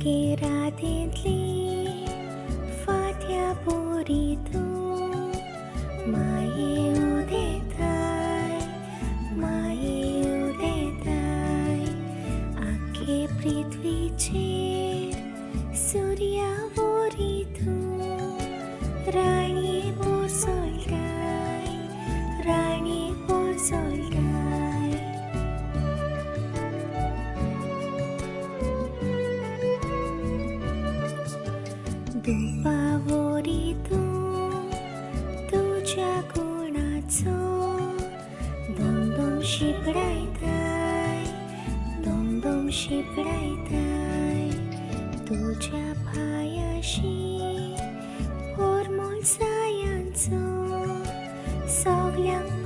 मागे रातींतली फांत्या बोरी तूं माये उदेताय माये उदेताय आख्खे पृथ्वीचेर सुर्या वरी तूं राणी पोरसोळटाय राणी पोरसोळटाय. दुपावरी तूं तुज्या गुणाचो दोम दोम शिंपडायताय दोम दोम शिंपडायताय तुज्या पांयाशी पोरमोल सायांचो सगल्यांक